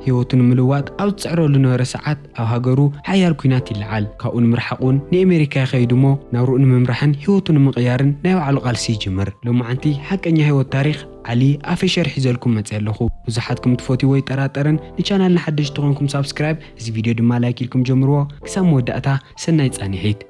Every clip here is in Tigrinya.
ህይወቱ ንምልዋጥ ኣብ ዝጽዕረሉ ነበረ ሰዓት ኣብ ሃገሩ ሓያል ኲናት ይለዓል። ካብኡ ንምርሓቕ እውን ንኤሜሪካ ይኸይድ እሞ ናብርኡ ንምምራሕን ህይወቱ ንምቕያርን ናይ ባዕሉ ቃልሲ ይጅምር። ሎማዓንቲ ሓቀኛ ህይወት ታሪኽ ዓሊ ኣፌሸር ሒዘልኩም መጽእ ኣለኹ። ብዙሓት ከም ትፈትይዎ ይጠራጠርን ንቻናልና ሓደሽቲ ተኾንኩም ሳብስክራይብ፣ እዚ ቪድዮ ድማ ላይክ ኢልኩም ጀምርዎ። ክሳብ መወዳእታ ሰናይ ጻኒሒት።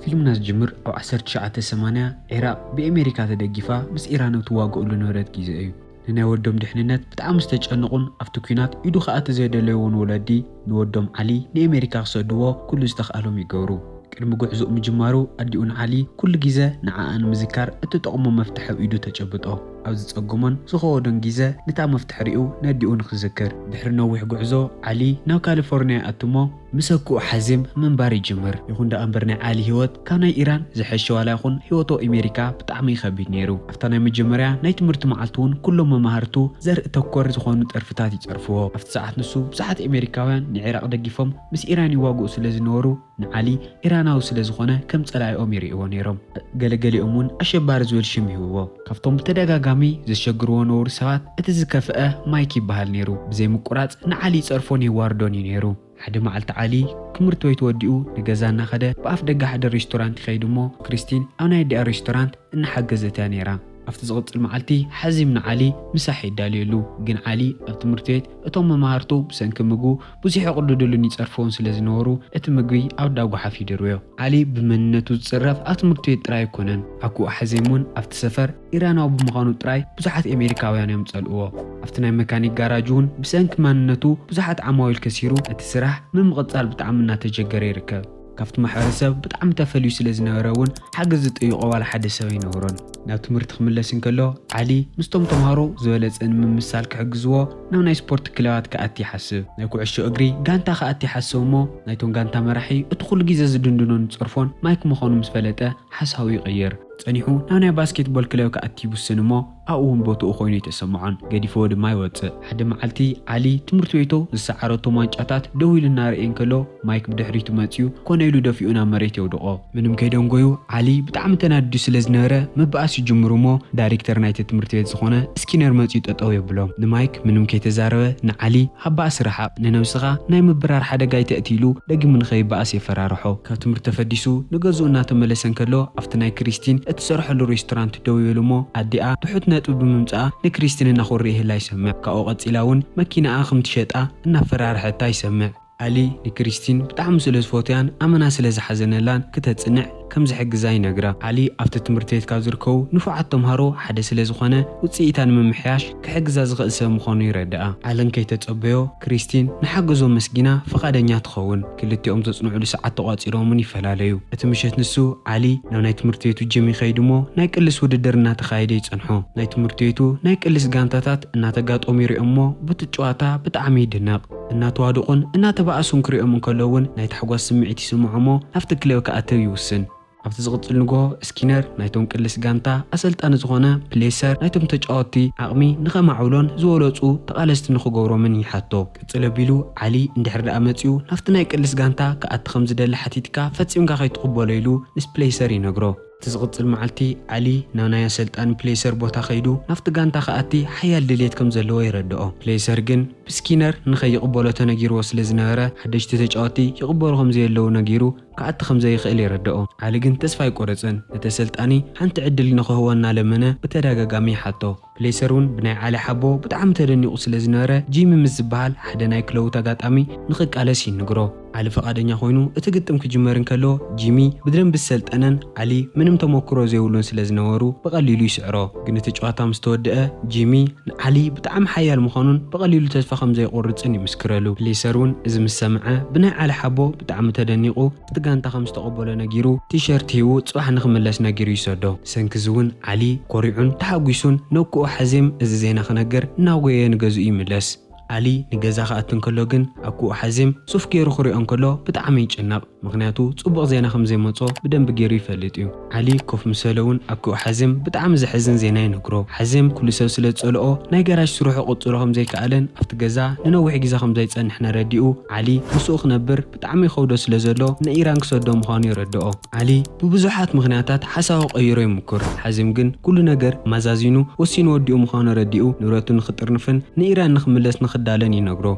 ፊልምና ዝጅምር ኣብ ዓሰርተ ትሽዓተ ሰማንያ ዒራቕ ብኤሜሪካ ተደጊፋ ምስ ኢራን ኣብ ትዋግኡሉ ነበረት ግዜ እዩ። ንናይ ወዶም ድሕንነት ብጣዕሚ ዝተጨነቑን ኣብቲ ኲናት ኢዱ ክኣቲ ዘይደለይዎን ወለዲ ንወዶም ዓሊ ንኤሜሪካ ክሰድዎ ኩሉ ዝተኽኣሎም ይገብሩ። ቅድሚ ጉዕዞኡ ምጅማሩ ኣዲኡ ንዓሊ ኩሉ ግዜ ንዓኣ ንምዝካር እትጠቕሞ መፍትሕ ኣብ ኢዱ ተጨብጦ። ኣብ ዝጸገሞን ዝኸወዶን ግዜ ነታ መፍትሕ ሪኡ ነዲኡ ንኽዝክር። ድሕሪ ነዊሕ ጉዕዞ ዓሊ ናብ ካሊፎርንያ ይኣትሞ ምስ ኣኩኡ ሓዚም ምንባር ይጅምር። ይኹን ደኣ እምበር ናይ ዓሊ ህይወት ካብ ናይ ኢራን ዝሐሸ ዋላ ይኹን ህይወቱ ኣሜሪካ ብጣዕሚ ከቢድ ነይሩ። ኣብታ ናይ መጀመርያ ናይ ትምህርቲ መዓልቲ እውን ኩሎም መማህርቱ ዘርኢ ተኮር ዝኾኑ ጠርፍታት ይጸርፍዎ። ኣብቲ ሰዓት ንሱ ብዙሓት ኣሜሪካውያን ንዒራቕ ደጊፎም ምስ ኢራን ይዋግኡ ስለ ዝነበሩ ንዓሊ ኢራናዊ ስለ ዝኾነ ከም ጸላኢኦም ይርእይዎ ነይሮም። ገለገሊኦም እውን ኣሸባሪ ዝብል ሽም ይህብዎ። ካብቶም ብተደጋጋሚ ዘሸግርዎ ነበሩ ሰባት እቲ ዝከፍአ ማይክ ይበሃል ነይሩ። ብዘይ ምቁራጽ ንዓሊ ይጸርፎን የዋርዶን እዩ ነይሩ። ሓደ መዓልቲ ዓሊ ትምህርቲ ቤት ወዲኡ ንገዛ እናኸደ ብኣፍ ደገ ሓደ ሬስቶራንት ይኸይድ እሞ ክሪስቲን ኣብ ናይ ኣዲኣ ሬስቶራንት እናሓገዘት እያ ነይራ። ኣብቲ ዝቕጽል መዓልቲ ሓዚም ንዓሊ ምሳሕ የዳልየሉ። ግን ዓሊ ኣብ ትምህርቲ ቤት እቶም መማህርቱ ብሰንኪ ምግቡ ብዙሕ የቕድድሉን ይጸርፍዎን ስለ ዝነበሩ እቲ ምግቢ ኣብ ዳጓሓፍ ይድርብዮ። ዓሊ ብመንነቱ ዝጽረፍ ኣብ ትምህርቲ ቤት ጥራይ ኣይኮነን። ኣኩኡ ሓዚም እውን ኣብቲ ሰፈር ኢራናዊ ብምዃኑ ጥራይ ብዙሓት ኣሜሪካውያን እዮም ዝጸልእዎ። ኣብቲ ናይ መካኒክ ጋራጅ እውን ብሰንኪ ማንነቱ ብዙሓት ዓማዊል ከሲሩ እቲ ስራሕ ንምቕጻል ብጣዕሚ እናተጀገረ ይርከብ። ካብቲ ማሕበረሰብ ብጣዕሚ ተፈልዩ ስለ ዝነበረ እውን ሓገዝ ዝጠይቆ ዋላ ሓደ ሰብ ኣይነበሮን። ናብ ትምህርቲ ክምለስ እንከሎ ዓሊ ምስቶም ተምሃሮ ዝበለጸ ንምምሳል ክሕግዝዎ ናብ ናይ ስፖርት ክለባት ክኣቲ ይሓስብ። ናይ ኩዕሾ እግሪ ጋንታ ክኣቲ ይሓስብ እሞ ናይቶም ጋንታ መራሒ እቲ ኩሉ ግዜ ዝድንድኖን ዝጸርፎን ማይክ ምዃኑ ምስ ፈለጠ ሓሳቡ ይቕይር። ጸኒሑ ናብ ናይ ባስኬትቦል ክለብ ክኣቲ ይውስን እሞ ኣብኡ እውን ቦትኡ ኮይኑ ኣይተሰምዖን። ገዲፍዎ ድማ ይወጽእ። ሓደ መዓልቲ ዓሊ ትምህርቲ ቤቱ ዝሰዓረቶም ዋንጫታት ደው ኢሉ እናረእየ እንከሎ ማይክ ብድሕሪቱ መጺኡ ኮነ ኢሉ ደፊኡ ናብ መሬት የውድቖ። ምንም ከይደንጎዩ ዓሊ ብጣዕሚ ተናዲዱ ስለ ዝነበረ ምብኣስ ይጅምሩ እሞ ዳይሬክተር ናይቲ ትምህርቲ ቤት ዝኾነ ስኪነር መጺኡ ጠጠው የብሎ። ንማይክ ምንም ከይተዛረበ ንዓሊ ካብ ባእሲ ርሓቕ፣ ንነብስኻ ናይ ምብራር ሓደጋ ኣይተእቲ ኢሉ ደጊሙ ንኸይበኣስ የፈራርሖ። ካብ ትምህርቲ ተፈዲሱ ንገዝኡ እናተመለሰ እንከሎ ኣብቲ ናይ ክሪስቲን እትሰርሐሉ ሬስቶራንት ደው ይብል እሞ ኣዲኣ ትሑት ነጥቢ ብምምጽኣ ንክሪስቲን እናኾርየ ይህላ ይሰምዕ። ካብኡ ቀጺላ እውን መኪናኣ ከም ትሸጣ እናፈራርሐታ ይሰምዕ። ዓሊ ንክሪስቲን ብጣዕሚ ስለ ዝፈትያን ኣመና ስለ ዝሓዘነላን ክተጽንዕ ከም ዝሕግዛ ይነግራ። ዓሊ ኣብቲ ትምህርቲ ቤት ካብ ዝርከቡ ንፉዓት ተምሃሮ ሓደ ስለ ዝኾነ ውጽኢታ ንምምሕያሽ ክሕግዛ ዝኽእል ሰብ ምዃኑ ይረድኣ። ዓልን ከይተጸበዮ ክሪስቲን ንሓገዞ መስጊና ፍቓደኛ ትኸውን። ክልቲኦም ዘጽንዑሉ ሰዓት ተቋጺሮምን ይፈላለዩ። እቲ ምሸት ንሱ ዓሊ ናብ ናይ ትምህርቲ ቤቱ ጂም ይኸይድ እሞ ናይ ቅልስ ውድድር እናተኻየደ ይጸንሖ። ናይ ትምህርቲ ቤቱ ናይ ቅልስ ጋንታታት እናተጋጠሙ ይሪኦ እሞ በቲ ጨዋታ ብጣዕሚ ይድነቕ። እናተዋደቑን እናተባእሱን ክሪኦም እንከሎ እውን ናይ ታሕጓስ ስምዒት ይስምዖ እሞ ናብቲ ክለብ ክኣትው ይውስን። ኣብቲ ዝቕጽል ንግሆ ስኪነር ናይቶም ቅልስ ጋንታ ኣሰልጣኒ ዝኾነ ፕሌሰር ናይቶም ተጫወትቲ ዓቕሚ ንኸማዕብሎን ዝበለጹ ተቓለስቲ ንኽገብሮምን ይሓቶ። ቅጽል ኣቢሉ ዓሊ እንድሕር ደኣ መጺኡ ናብቲ ናይ ቅልስ ጋንታ ክኣቲ ከም ዝደሊ ሓቲትካ ፈጺምካ ከይትቕበሎ ኢሉ ምስ ፕሌሰር ይነግሮ። እቲ ዝቕጽል መዓልቲ ዓሊ ናብ ናይ ኣሰልጣኒ ፕሌሰር ቦታ ከይዱ ናብቲ ጋንታ ክኣቲ ሓያል ድልየት ከም ዘለዎ ይረድኦ። ፕሌሰር ግን ብስኪነር ንኸይቕበሎ ተነጊርዎ ስለ ዝነበረ ሓደሽቲ ተጫወትቲ ይቕበሉ ከም ዘየለዉ ነጊሩ ክኣቲ ከም ዘይኽእል የረድኦ። ዓሊ ግን ተስፋ ኣይቆረጸን። ነቲ ኣሰልጣኒ ሓንቲ ዕድል ንኽህቦ እናለመነ ብተደጋጋሚ ይሓቶ። ፕሌሰር እውን ብናይ ዓሊ ሓቦ ብጣዕሚ ተደኒቑ ስለ ዝነበረ ጂሚ ምስ ዝበሃል ሓደ ናይ ክለቡ ተጋጣሚ ንኽቃለስ ይንግሮ። ዓሊ ፈቓደኛ ኮይኑ እቲ ግጥም ክጅመር እንከሎ ጂሚ ብደንቢ ዝሰልጠነን ዓሊ ምንም ተመክሮ ዘይብሉን ስለ ዝነበሩ ብቐሊሉ ይስዕሮ። ግን እቲ ጨዋታ ምስ ተወድአ ጂሚ ንዓሊ ብጣዕሚ ሓያል ምዃኑን ብቐሊሉ ተስፋ ከም ዘይቆርጽን ይምስክረሉ። ፕሌሰር እውን እዚ ምስ ሰምዐ ብናይ ዓሊ ሓቦ ብጣዕሚ ተደኒቑ እቲ ጋንታ ከም ዝተቐበሎ ነጊሩ ቲሸርት ሂቡ ጽባሕ ንኽምለስ ነጊሩ ይሰዶ። ብሰንኪ እዚ እውን ዓሊ ኮሪዑን ተሓጒሱን ነኩኡ ሓዜም እዚ ዜና ክነግር እናጎየ ንገዝኡ ይምለስ። ዓሊ ንገዛ ክኣቲ እንከሎ ግን ኣኩኡ ሓዜም ሱፍ ገይሩ ክሪኦ እንከሎ ብጣዕሚ ይጭነቕ። ምኽንያቱ ጽቡቕ ዜና ከም ዘይመጾ ብደንቢ ገይሩ ይፈልጥ እዩ። ዓሊ ኮፍ ምስ በለ እውን ኣብ ክኡ ሓዜም ብጣዕሚ ዘሕዝን ዜና ይነግሮ። ሓዜም ኩሉ ሰብ ስለ ዝጸልኦ ናይ ጋራጅ ስርሑ ክቕጽሎ ከም ዘይከኣለን ኣብቲ ገዛ ንነዊሕ ግዜ ከም ዘይጸንሕን ኣረዲኡ፣ ዓሊ ምስኡ ክነብር ብጣዕሚ ይኸብዶ ስለ ዘሎ ንኢራን ክሰዶ ምዃኑ የረድኦ። ዓሊ ብብዙሓት ምኽንያታት ሓሳቡ ቀይሮ ይምኩር። ሓዜም ግን ኩሉ ነገር ማዛዚኑ ወሲኑ ወዲኡ ምዃኑ ኣረዲኡ ንብረቱ ንኽጥርንፍን ንኢራን ንኽምለስ ንኽዳለን ይነግሮ።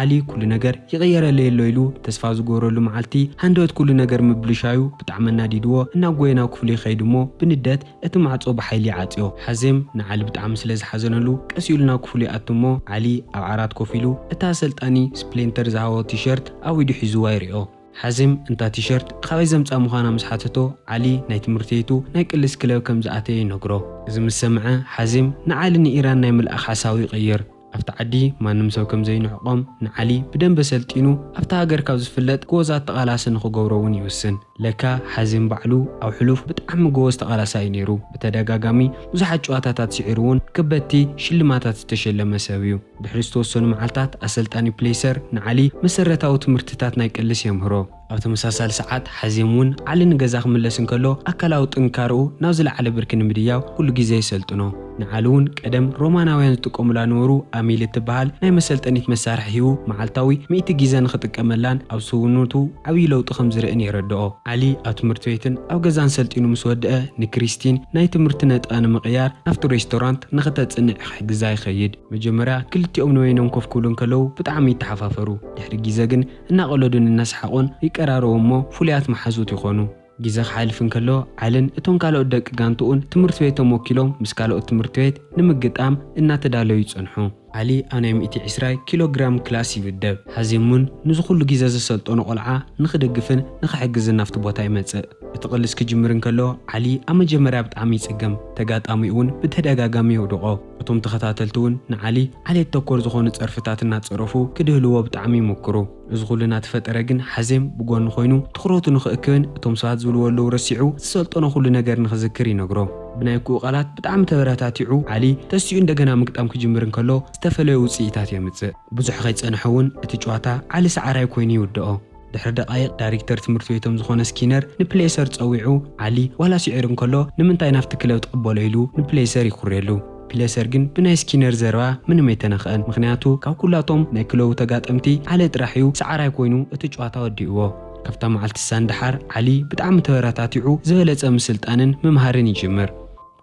ዓሊ ኩሉ ነገር ይቕየረለይ ኣሎ ኢሉ ተስፋ ዝገብረሉ መዓልቲ ሃንደበት ኩሉ ነገር ምብልሻዩ ብጣዕሚ ኣናዲድዎ እናጎየ ናብ ክፍሉ ይኸይድ እሞ ብንደት እቲ ማዕጾ ብሓይሊ ይዓጽዮ። ሓዜም ንዓሊ ብጣዕሚ ስለ ዝሓዘነሉ ቀስ ኢሉ ናብ ክፍሉ ይኣቱ እሞ ዓሊ ኣብ ዓራት ኮፍ ኢሉ እታ ኣሰልጣኒ ስፕሊንተር ዝሃቦ ቲሸርት ኣብ ኢዱ ሒዝዋ ይሪኦ። ሓዜም እንታ ቲሸርት ካበይ ዘምጻ ምዃና ምስ ሓተቶ ዓሊ ናይ ትምህርቲ ቤቱ ናይ ቅልስ ክለብ ከም ዝኣተየ ይነግሮ። እዚ ምስ ሰምዐ ሓዜም ንዓሊ ንኢራን ናይ ምልኣኽ ሓሳቡ ይቕይር። ኣብቲ ዓዲ ማንም ሰብ ከም ዘይንዕቆም ንዓሊ ብደንበ ሰልጢኑ ኣብታ ሃገር ካብ ዝፍለጥ ጎበዛት ተቓላሲ ንኽገብሮ እውን ይውስን። ለካ ሓዜም ባዕሉ ኣብ ሕሉፍ ብጣዕሚ ጎበዝ ተቓላሳይ እዩ ነይሩ። ብተደጋጋሚ ብዙሓት ጨዋታታት ስዒሩ እውን ከበድቲ ሽልማታት ዝተሸለመ ሰብ እዩ። ድሕሪ ዝተወሰኑ መዓልታት ኣሰልጣኒ ፕሌሰር ንዓሊ መሰረታዊ ትምህርትታት ናይ ቅልስ የምህሮ። ኣብ ተመሳሳሊ ሰዓት ሓዜም እውን ዓሊ ንገዛ ክምለስ እንከሎ ኣካላዊ ጥንካረኡ ናብ ዝለዓለ ብርኪ ንምድያው ኩሉ ግዜ የሰልጥኖ። ንዓሊ እውን ቀደም ሮማናውያን ዝጥቀሙላ ነበሩ ኣሚል እትበሃል ናይ መሰልጠኒት መሳርሒ ሂቡ መዓልታዊ ሚእቲ ግዜ ንኽጥቀመላን ኣብ ሰውነቱ ዓብዪ ለውጢ ከም ዝርእን የረድኦ። ዓሊ ኣብ ትምህርቲ ቤትን ኣብ ገዛን ሰልጢኑ ምስ ወድአ ንክሪስቲን ናይ ትምህርቲ ነጥባ ንምቕያር ናብቲ ሬስቶራንት ንኽተጽንዕ ክሕግዛ ይኸይድ። መጀመርያ ክልቲኦም ንበይኖም ኮፍ ክብሉ እንከለዉ ብጣዕሚ ይተሓፋፈሩ። ድሕሪ ግዜ ግን እናቐለዱን እናሰሓቑን ይቀራረቡ እሞ ፍሉያት መሓዙት ይኾኑ። ግዜ ክሓልፍ እንከሎ ዓልን እቶም ካልኦት ደቂ ጋንትኡን ትምህርቲ ቤቶም ወኪሎም ምስ ካልኦት ትምህርቲ ቤት ንምግጣም እናተዳለዩ ይጸንሑ። ዓሊ ኣብ ናይ ሚእቲ ዕስራ ኪሎ ግራም ክላስ ይውደብ። ሓዜም እውን ንዚ ኩሉ ግዜ ዘሰልጠኖ ቆልዓ ንኽድግፍን ንኽሕግዝን ናብቲ ቦታ ይመጽእ። እቲ ቅልስ ክጅምር እንከሎ ዓሊ ኣብ መጀመርያ ብጣዕሚ ይጽገም። ተጋጣሚኡ እውን ብተደጋጋሚ የውድቖ። እቶም ተኸታተልቲ እውን ንዓሊ ዓሌት ተኮር ዝኾኑ ጸርፍታት እናጸረፉ ክድህልዎ ብጣዕሚ ይምክሩ። እዚ ኩሉ እናተፈጠረ ግን ሓዜም ብጎኒ ኮይኑ ትኹረቱ ንኽእክብን እቶም ሰባት ዝብልዎ ኣለዉ ረሲዑ ዝሰልጠኖ ኩሉ ነገር ንኽዝክር ይነግሮ። ብናይ ክኡ ቃላት ብጣዕሚ ተበረታቲዑ ዓሊ ተሲኡ እንደገና ምግጣም ክጅምር እንከሎ ዝተፈለዩ ውጽኢታት የምጽእ። ብዙሕ ከይጸንሐ እውን እቲ ጨዋታ ዓሊ ሰዓራይ ኮይኑ ይውድኦ። ድሕሪ ደቃይቕ ዳይሬክተር ትምህርቲ ቤቶም ዝኾነ ስኪነር ንፕሌሰር ጸዊዑ ዓሊ ዋላ ስዒሩ እንከሎ ንምንታይ ናብቲ ክለብ ትቕበሎ ኢሉ ንፕሌሰር ይኩርየሉ። ፕሌሰር ግን ብናይ ስኪነር ዘረባ ምንም ኣይተነኽአን። ምኽንያቱ ካብ ኩላቶም ናይ ክለቡ ተጋጠምቲ ዓሊ ጥራሕ እዩ ሰዓራይ ኮይኑ እቲ ጨዋታ ወዲእዎ። ካብታ መዓልቲ እሳ ንደሓር ዓሊ ብጣዕሚ ተበረታቲዑ ዝበለጸ ምስልጣንን ምምሃርን ይጅምር።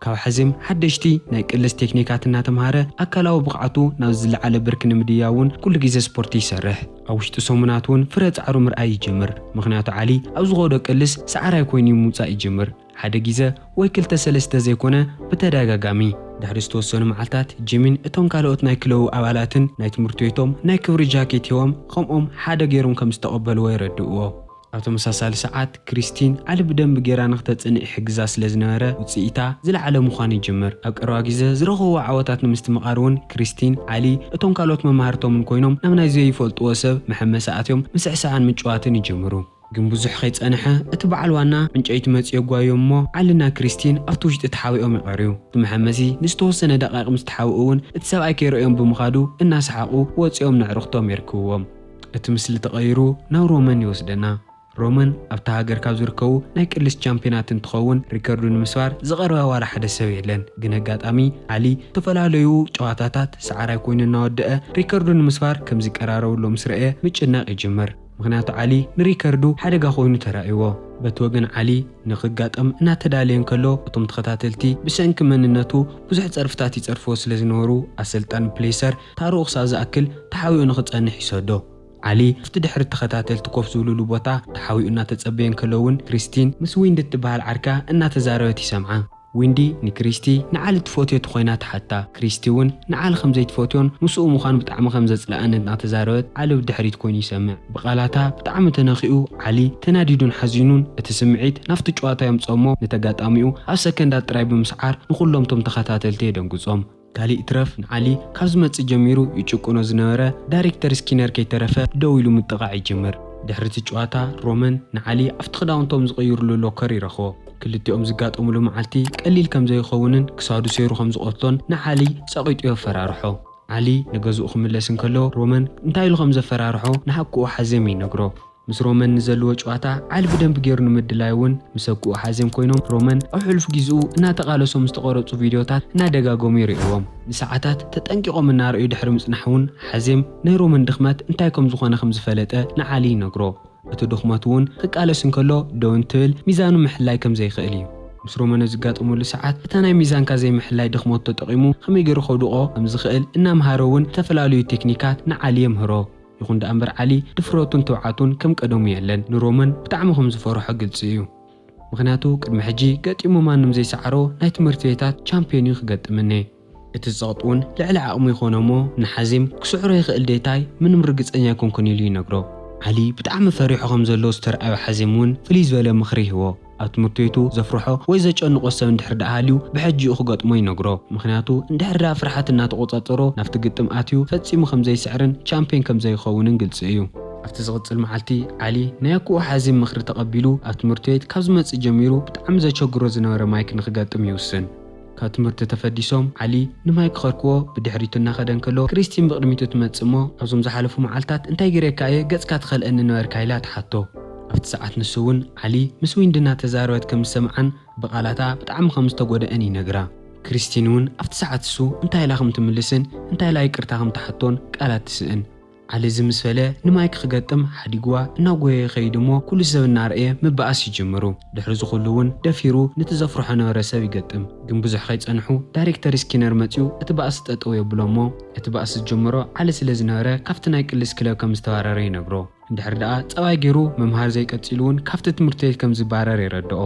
ካብ ሓዜም ሓደሽቲ ናይ ቅልስ ቴክኒካት እናተምሃረ ኣካላዊ ብቕዓቱ ናብ ዝለዓለ ብርኪ ንምድያው እውን ኩሉ ግዜ ስፖርቲ ይሰርሕ። ኣብ ውሽጢ ሰሙናት እውን ፍረ ጻዕሩ ምርኣይ ይጅምር። ምኽንያቱ ዓሊ ኣብ ዝኸዶ ቅልስ ሰዓራይ ኮይኑ ምውጻእ ይጅምር። ሓደ ግዜ ወይ ክልተ ሰለስተ ዘይኮነ ብተደጋጋሚ። ድሕሪ ዝተወሰኑ መዓልታት ጂሚን እቶም ካልኦት ናይ ክለቡ ኣባላትን ናይ ትምህርቲ ቤቶም ናይ ክብሪ ጃኬት ሂቦም ከምኦም ሓደ ገይሮም ከም ዝተቐበልዎ የረድእዎ። ኣብ ተመሳሳሊ ሰዓት ክሪስቲን ዓሊ ብደንቢ ገይራ ንክተጽንዕ ይሕግዛ ስለ ዝነበረ ውጽኢታ ዝለዓለ ምዃኑ ይጅምር። ኣብ ቀረባ ግዜ ዝረኸብዎ ዓወታት ንምስትምቓር እውን ክሪስቲን ዓሊ እቶም ካልኦት መማህርቶምን ኮይኖም ናብ ናይ ዘይፈልጥዎ ሰብ መሐመሲ ኣትዮም ምስዕሳዕን ምጭዋትን ይጅምሩ። ግን ብዙሕ ከይጸንሐ እቲ በዓል ዋና ዕንጨይቲ መጺኡ የጓዮም እሞ ዓልና ክሪስቲን ኣብቲ ውሽጢ ተሓቢኦም ይቐርዩ። እቲ መሐመሲ ንዝተወሰነ ደቃይቕ ምስ ተሓብኡ እውን እቲ ሰብኣይ ከይረእዮም ብምኻዱ እናሰሓቑ ወጺኦም ነዕርኽቶም የርክብዎም። እቲ ምስሊ ተቐይሩ ናብ ሮመን ይወስደና። ሮመን ኣብታ ሃገር ካብ ዝርከቡ ናይ ቅልስ ቻምፒዮናት እንትኸውን ሪከርዱ ንምስባር ዝቐረበ ዋላ ሓደ ሰብ የለን። ግን ኣጋጣሚ ዓሊ ዝተፈላለዩ ጨዋታታት ሰዓራይ ኮይኑ እናወደአ ሪከርዱ ንምስባር ከም ዝቀራረበሉ ምስ ረእየ ምጭናቕ ይጅምር። ምኽንያቱ ዓሊ ንሪከርዱ ሓደጋ ኮይኑ ተራእይዎ። በቲ ወገን ዓሊ ንኽጋጠም እናተዳለየ እንከሎ እቶም ተኸታተልቲ ብሰንኪ መንነቱ ብዙሕ ጸርፍታት ይጸርፍዎ ስለ ዝነበሩ ኣሰልጣኒ ፕሌሰር ታርኡ ክሳብ ዝኣክል ተሓቢኡ ንኽጸንሕ ይሰዶ። ዓሊ ኣብቲ ድሕሪ ተኸታተልቲ ኮፍ ዝብሉሉ ቦታ ተሓቢኡ እናተጸበየ እንከሎ እውን ክሪስቲን ምስ ዊንዲ እትበሃል ዓርካ እናተዛረበት ይሰምዓ። ዊንዲ ንክሪስቲ ንዓሊ ትፈትዮ ተኾይና ትሓታ። ክሪስቲ እውን ንዓሊ ከም ዘይትፈትዮን ምስኡ ምዃን ብጣዕሚ ከም ዘጽልኣን እናተዛረበት ዓሊ ብድሕሪት ኮይኑ ይሰምዕ። ብቓላታ ብጣዕሚ ተነኺኡ ዓሊ ተናዲዱን ሓዚኑን እቲ ስምዒት ናብቲ ጨዋታ የምጽኦ እሞ ንተጋጣሚኡ ኣብ ሰከንዳት ጥራይ ብምስዓር ንኹሎም ቶም ተኸታተልቲ የደንግጾም። ካልእ ይትረፍ ንዓሊ ካብ ዝመጽእ ጀሚሩ ይጭቁኖ ዝነበረ ዳይሬክተር ስኪነር ከይተረፈ ደው ኢሉ ምጥቓዕ ይጅምር። ድሕሪ እቲ ጨዋታ ሮመን ንዓሊ ኣብቲ ክዳውንቶም ዝቕይሩሉ ሎከር ይረኽቦ። ክልቲኦም ዝጋጠሙሉ መዓልቲ ቀሊል ከም ዘይኸውንን ክሳዱ ሰይሩ ከም ዝቐትሎን ንዓሊ ጸቒጡ የፈራርሖ። ዓሊ ንገዝኡ ክምለስ እንከሎ ሮመን እንታይ ኢሉ ከም ዘፈራርሖ ንሓቅኡ ሓዜም ይነግሮ። ምስ ሮመን ንዘለዎ ጨዋታ ዓሊ ብደንቢ ገይሩ ንምድላይ እውን ምስ ኣኩኡ ሓዜም ኮይኖም ሮመን ኣብ ሕሉፍ ግዜኡ እናተቓለሶም ዝተቐረጹ ቪድዮታት እናደጋገሙ ይርእይዎም። ንሰዓታት ተጠንቂቖም እናረኣዩ ድሕሪ ምጽናሕ እውን ሓዜም ናይ ሮመን ድኽመት እንታይ ከም ዝኾነ ከም ዝፈለጠ ንዓሊ ይነግሮ። እቲ ድኽመቱ እውን ክቃለስ እንከሎ ደው እንትብል ሚዛኑ ምሕላይ ከም ዘይኽእል እዩ። ምስ ሮመን ኣብ ዝጋጠመሉ ሰዓት እታ ናይ ሚዛንካ ዘይምሕላይ ድኽመቱ ተጠቒሙ ከመይ ገይሩ ከውድቖ ከም ዝኽእል እናምሃረ እውን ዝተፈላለዩ ቴክኒካት ንዓሊ የምህሮ። ይኹን ደኣ እምበር ዓሊ ድፍረቱን ትብዓቱን ከም ቀደሙ የለን። ንሮመን ብጣዕሚ ከም ዝፈርሖ ግልጺ እዩ። ምኽንያቱ ቅድሚ ሕጂ ገጢሙ ማንም ዘይሰዓሮ ናይ ትምህርቲ ቤታት ቻምፒዮን እዩ ክገጥም እኒሀ። እቲ ጸቕጢ እውን ልዕሊ ዓቕሙ ይኾኖ እሞ ንሓዜም ክስዕሮ ይኽእል ዶ እንታይ ምንም ርግጸኛ ኣይኮንኩን ኢሉ ይነግሮ። ዓሊ ብጣዕሚ ፈሪሑ ከም ዘሎ ዝተርኣዮ ሓዜም እውን ፍልይ ዝበለ ምኽሪ ይህቦ። ኣብ ትምህርቲ ቤቱ ዘፍርሖ ወይ ዘጨንቖ ሰብ እንድሕር ደኣ ሃልዩ ብሕጂኡ ክገጥሞ ይነግሮ። ምኽንያቱ እንድሕር ደኣ ፍርሓት እናተቖጻጸሮ ናብቲ ግጥም ኣትዩ ፈጺሙ ከም ዘይስዕርን ቻምፒዮን ከም ዘይኸውንን ግልጺ እዩ። ኣብቲ ዝቕጽል መዓልቲ ዓሊ ናይ ኣኩኡ ሓዜም ምኽሪ ተቐቢሉ ኣብ ትምህርቲ ቤት ካብ ዝመጽእ ጀሚሩ ብጣዕሚ ዘቸግሮ ዝነበረ ማይክ ንክገጥም ይውስን። ካብ ትምህርቲ ተፈዲሶም ዓሊ ንማይክ ክኸርክዎ ብድሕሪቱ እናኸደ እንከሎ ክሪስቲን ብቕድሚቱ ትመጽእ እሞ ኣብዞም ዝሓለፉ መዓልታት እንታይ ገይረካ እየ ገጽካ ትኸልአኒ ነበርካ ኢላ ትሓቶ። ኣብቲ ሰዓት ንሱ እውን ዓሊ ምስ ዊንዲ እናተዛረበት ከም ዝሰምዓን ብቓላታ ብጣዕሚ ከም ዝተጎደአን ይነግራ። ክሪስቲን እውን ኣብቲ ሰዓት እሱ እንታይ ኢላ ከም ትምልስን እንታይ ኢላ ይቅርታ ከም ትሓቶን ቃላት ትስእን። ዓሊ እዚ ምስ በለ ንማይክ ክገጥም ሓዲግዋ እናጎየ ይኸይድ እሞ ኩሉ ሰብ እናረእየ ምባኣስ ይጅምሩ። ድሕሪ እዚ ኩሉ እውን ደፊሩ ነቲ ዘፍርሖ ነበረ ሰብ ይገጥም። ግን ብዙሕ ከይጸንሑ ዳይሬክተር ስኪነር መጺኡ እቲ ባእሲ ጠጠው የብሎ እሞ እቲ ባእሲ ዝጀመሮ ዓሊ ስለ ዝነበረ ካብቲ ናይ ቅልስ ክለብ ከም ዝተባረረ ይነግሮ። እንድሕር ደኣ ጸባይ ገይሩ ምምሃር ዘይቀጺሉ እውን ካብቲ ትምህርቲ ቤት ከም ዝባረር የረድኦ።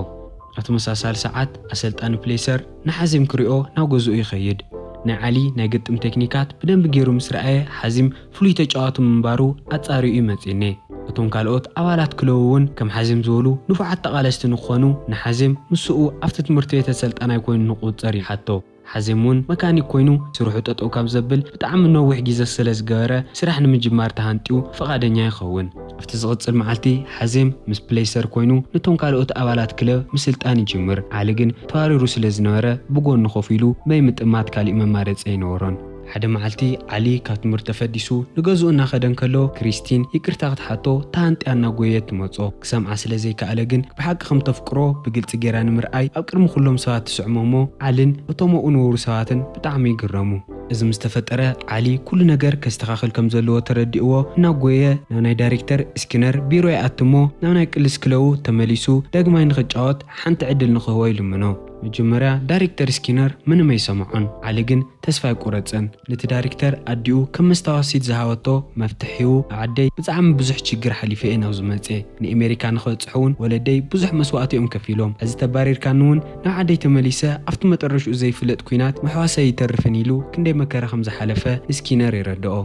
ኣብ ተመሳሳሊ ሰዓት ኣሰልጣኒ ፕሌሰር ንሓዚም ክሪኦ ናብ ገዝኡ ይኸይድ። ናይ ዓሊ ናይ ግጥም ቴክኒካት ብደንቢ ገይሩ ምስ ረኣየ ሓዚም ፍሉይ ተጫዋቲ ምንባሩ ኣጻሪኡ እዩ መጺኒ። እቶም ካልኦት ኣባላት ክለቡ እውን ከም ሓዚም ዝበሉ ንፉዓት ተቓለስቲ ንክኾኑ ንሓዚም ምስኡ ኣብቲ ትምህርቲ ቤት ኣሰልጣናይ ኮይኑ ንክቁጸር ይሓቶ። ሓዜም እውን መካኒክ ኮይኑ ስርሑ ጠጠው ካብ ዘብል ብጣዕሚ ነዊሕ ግዜ ስለ ዝገበረ ስራሕ ንምጅማር ተሃንጥዩ ፍቓደኛ ይኸውን። ኣብቲ ዝቕጽል መዓልቲ ሓዜም ምስ ፕሌሰር ኮይኑ ነቶም ካልኦት ኣባላት ክለብ ምስልጣን ይጅምር። ዓሊ ግን ተዋሪሩ ስለ ዝነበረ ብጎኒ ኮፍ ኢሉ ማይ ምጥማት ካሊእ መማረፂ ኣይነበሮን። ሓደ መዓልቲ ዓሊ ካብ ትምህርቲ ተፈዲሱ ንገዝኡ እናኸደ እንከሎ ክሪስቲን ይቅርታ ክትሓቶ ተሃንጥያ እናጎየት ትመጾ። ክሰምዓ ስለ ዘይከኣለ ግን ብሓቂ ከም ተፍቅሮ ብግልጺ ገይራ ንምርኣይ ኣብ ቅድሚ ኩሎም ሰባት ትስዕሞ እሞ ዓልን እቶም ኣብኡ ንበሩ ሰባትን ብጣዕሚ ይግረሙ። እዚ ምስ ተፈጠረ ዓሊ ኩሉ ነገር ከስተኻኽል ከም ዘለዎ ተረዲእዎ እናጎየ ናብ ናይ ዳይሬክተር ስኪነር ቢሮ ይኣቲ እሞ ናብ ናይ ቅልስ ክለቡ ተመሊሱ ዳግማይ ንኽጫወት ሓንቲ ዕድል ንኽህቦ ይልምኖ። መጀመርያ ዳይሬክተር ስኪነር ምንም ኣይሰምዖን። ዓሊ ግን ተስፋ ኣይቆረጸን። ነቲ ዳይሬክተር ኣዲኡ ከም መስታወሲት ዝሃበቶ መፍትሕ ሂቡ ኣብ ዓደይ ብጣዕሚ ብዙሕ ችግር ሓሊፈ እየ ናብዚ መጽየ። ንኤሜሪካ ንኽበጽሕ እውን ወለደይ ብዙሕ መስዋእቲ እዮም ከፊሎም። ሕዚ ተባሪርካኒ እውን ናብ ዓደይ ተመሊሰ ኣብቲ መጠረሽኡ ዘይፍለጥ ኲናት ምሕዋሰይ ይተርፍን ኢሉ ክንደይ መከራ ከም ዝሓለፈ ንስኪነር የረድኦ።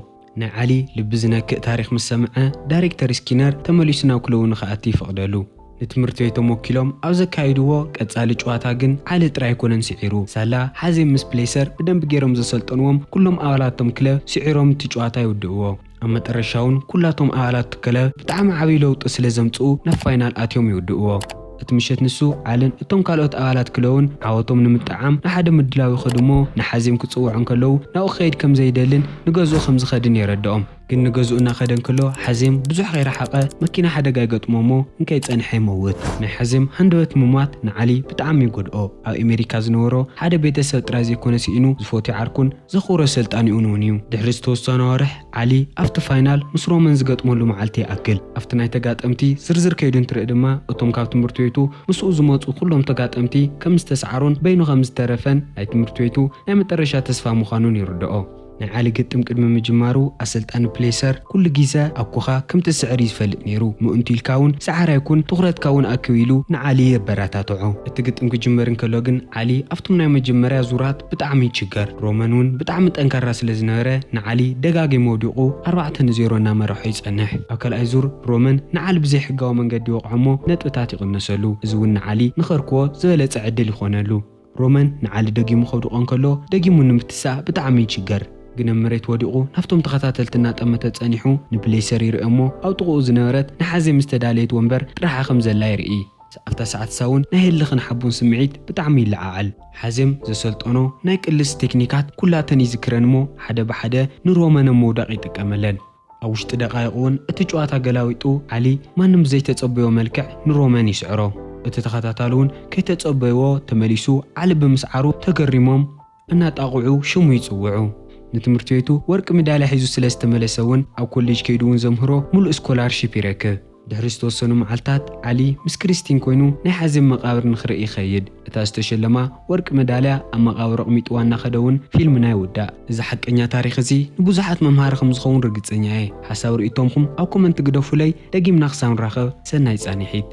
ናይ ዓሊ ልቢ ዝነክእ ታሪኽ ምስ ሰምዐ ዳይሬክተር ስኪነር ተመሊሱ ናብ ክለቡ ንኽኣቲ ይፈቕደሉ። ንትምህርቲ ቤቶም ወኪሎም ኣብ ዘካይድዎ ቀጻሊ ጨዋታ ግን ዓሊ ጥራይ ኣይኮነን ስዒሩ። ሳላ ሓዜም ምስ ፕሌሰር ብደንቢ ገይሮም ዘሰልጠንዎም ኩሎም ኣባላቶም ክለብ ስዒሮም እቲ ጨዋታ ይውድእዎ። ኣብ መጠረሻ እውን ኩላቶም ኣባላት እቲ ክለብ ብጣዕሚ ዓብዪ ለውጢ ስለ ዘምጽኡ ናብ ፋይናል ኣትዮም ይውድእዎ። እቲ ምሸት ንሱ ዓልን እቶም ካልኦት ኣባላት ክለውን ዓወቶም ንምጥዓም ንሓደ ምድላው ይኸዱ እሞ ንሓዜም ክጽውዑ እንከለዉ ናብኡ ክኸይድ ከም ዘይደልን ንገዝኡ ከም ዝኸድን የረድኦም። ግን ንገዝኡ እናኸደ እንከሎ ሓዜም ብዙሕ ከይረሓቐ መኪና ሓደጋ ይገጥሞ እሞ እንከይጸንሐ ይመውት። ናይ ሓዜም ሃንደበት ምሟት ንዓሊ ብጣዕሚ ይጎድኦ። ኣብ ኣሜሪካ ዝነበሮ ሓደ ቤተሰብ ጥራይ ዘይኮነ ስኢኑ ዝፈትዮ ዓርኩን ዘኽብሮ ኣሰልጣኒኡን እውን እዩ። ድሕሪ ዝተወሰነ ኣዋርሕ ዓሊ ኣብቲ ፋይናል ምስ ሮመን ዝገጥመሉ መዓልቲ ይኣክል። ኣብቲ ናይ ተጋጠምቲ ዝርዝር ከይዱ እንትርኢ ድማ እቶም ካብ ትምህርቲ ቤቱ ምስኡ ዝመጹ ኩሎም ተጋጠምቲ ከም ዝተሰዓሩን በይኑ ከም ዝተረፈን ናይ ትምህርቲ ቤቱ ናይ መጠረሻ ተስፋ ምዃኑን ይርድኦ። ናይ ዓሊ ግጥም ቅድሚ ምጅማሩ ኣሰልጣኒ ፕሌሰር ኩሉ ግዜ ኣኩኻ ከም ትስዕር እዩ ዝፈልጥ ነይሩ። ምእንቱ ኢልካ እውን ሰዓር ኣይኩን፣ ትኹረትካ እውን ኣክብ ኢሉ ንዓሊ የበረታትዖ። እቲ ግጥም ክጅመር እንከሎ ግን ዓሊ ኣብቶም ናይ መጀመርያ ዙራት ብጣዕሚ ይችገር። ሮመን እውን ብጣዕሚ ጠንካራ ስለ ዝነበረ ንዓሊ ደጋጊሙ ወዲቑ ኣርባዕተ ንዜሮ እናመርሖ ይጸንሕ። ኣብ ካልኣይ ዙር ሮመን ንዓሊ ብዘይሕጋዊ መንገዲ ይወቕዖ እሞ ነጥብታት ይቕነሰሉ። እዚ እውን ንዓሊ ንኸርክዎ ዝበለጸ ዕድል ይኾነሉ። ሮመን ንዓሊ ደጊሙ ከውድቖ እንከሎ ደጊሙ ንምትሳእ ብጣዕሚ ይችገር። ግን ኣብ መሬት ወዲቑ ናብቶም ተኸታተልቲ እናጠመተ ጸኒሑ ንፕሌሰር ይርእዮ እሞ ኣብ ጥቕኡ ዝነበረት ንሓዜም ዝተዳለየት ወንበር ጥራሓ ከም ዘላ ይርኢ። ኣብታ ሰዓት እሳ እውን ናይ ህልኽን ሓቦን ስምዒት ብጣዕሚ ይለዓዓል። ሓዜም ዘሰልጠኖ ናይ ቅልስ ቴክኒካት ኩላተን ይዝክረን እሞ ሓደ ብሓደ ንሮመን ኣብ ምውዳቕ ይጥቀመለን። ኣብ ውሽጢ ደቃይቕ እውን እቲ ጨዋታ ገላዊጡ ዓሊ ማንም ብዘይተጸበዮ መልክዕ ንሮመን ይስዕሮ። እቲ ተኸታታሊ እውን ከይተጸበይዎ ተመሊሱ ዓሊ ብምስዓሩ ተገሪሞም እናጣቕዑ ሽሙ ይጽውዑ። ንትምህርቲ ቤቱ ወርቂ ሜዳልያ ሒዙ ስለ ዝተመለሰ እውን ኣብ ኮሌጅ ከይዱ እውን ዘምህሮ ሙሉእ ስኮላርሺፕ ይረክብ። ድሕሪ ዝተወሰኑ መዓልታት ዓሊ ምስ ክሪስቲን ኮይኑ ናይ ሓዘን መቓብር ንኽርኢ ይኸይድ። እታ ዝተሸለማ ወርቂ ሜዳልያ ኣብ መቓብር ኣቕሚጥዋ እናኸደ እውን ፊልምና ይውዳእ። እዚ ሓቀኛ ታሪኽ እዚ ንብዙሓት መምሃሪ ከም ዝኸውን ርግጸኛ እየ። ሓሳብ ርእይቶምኹም ኣብ ኮመንት ግደፉለይ። ደጊምና ክሳብ ንራኸብ ሰናይ ጻንሒት።